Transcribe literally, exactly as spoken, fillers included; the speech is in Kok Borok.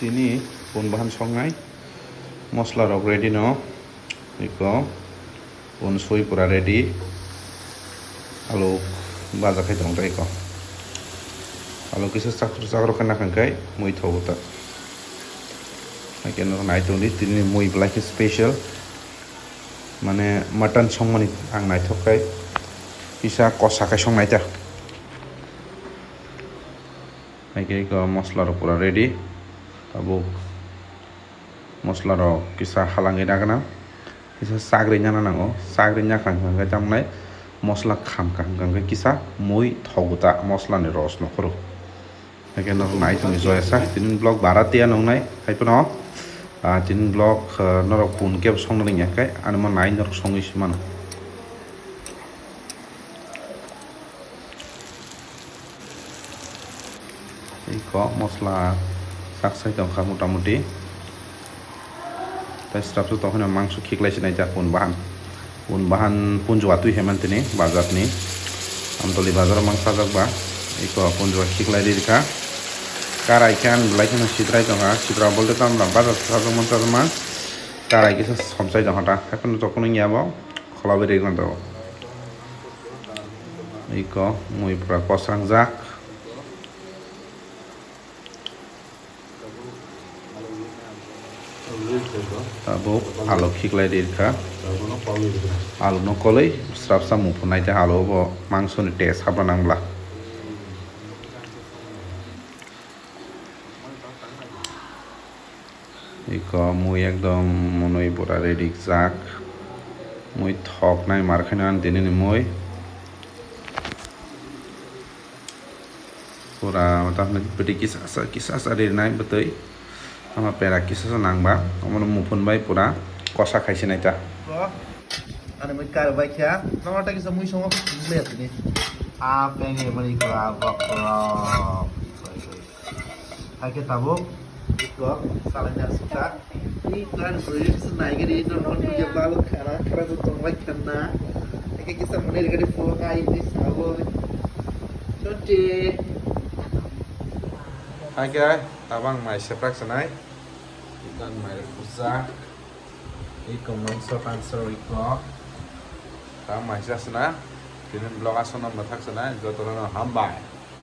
Tini pun bahan songnai, mosla rok ready no, iko pun sui pura ready, alu baja khai tong tei iko, alu kisa chakru chakru khe nakhang khai mui thogo ta, haikhe no nai tongdi tini mui belai khe special, mane mutton songmani ang naithok khai kisa kosa khai songnai ta. Haikhe iko mosla rok pura ready. Tabuk mosla rok kisa halangwi nagana. Kisa sagri nana nango. Sagri nyakhang hwnkhe tamnai mosla kham kaham hwnkhe kisa mui thogo ta mosla ni ros no khoro. Haikhe norok nai tongwi joya sa. Tini vlog bara tiya nongnai. Haiphano, ah, tini vlog, ah, norok kun kebo songna ringya khe ani mo nai norok songwi si mano. Iko mosla sak sai tongkha motamuti. Tai srapsa tongkhani mangso khiklai sinai jak pun bahan. Pun bahan punjua twi hai mantini bazar ni. Amtoli bazar o mangsa jak ba. Iko punjua khiklai ri rikha. Karai khe ang belai kheno sidrai tongkha. Sidra bolte tamra bazar sajak man sajak man. Karai kisa somsai tongkha ta. Haikhe no jokhonwi ya bo. Kholawi ri rikha to. Iko mui pura kosrangjak. Tabuk alu khiklai ri rikha. Alu no kolwi srapsa muphunai tei alu bo mangso ni taste habna nang bla. Iko mui ekdom mwnwi pura ready jak. Mui thok nai mar khaino ani tini ni mui. Pura tamni bwtwi kisa sa, kisa sa rinai bwtwi. Ama pera kisa sa nang ba. Omono muphun bai pura kosa khai sinai ta. Ani mui kar bai kha. Nang ta kisa mui songo mle tini. A penge mani kura bokro. Haikhe tabuk iko salai na sukha. Ni kan bridge naigari no no ya balu khara khara to tongbai khanna. Haikhe kisa mani rigari phone ai ni sabo. Chote. Haikhe tabang mai seprak sanai. Ikan mai pujak. Iko mangso tangso iko. Tabang mai sasna. Tini vlog aswk no mwthak sanai. Jotono hambai.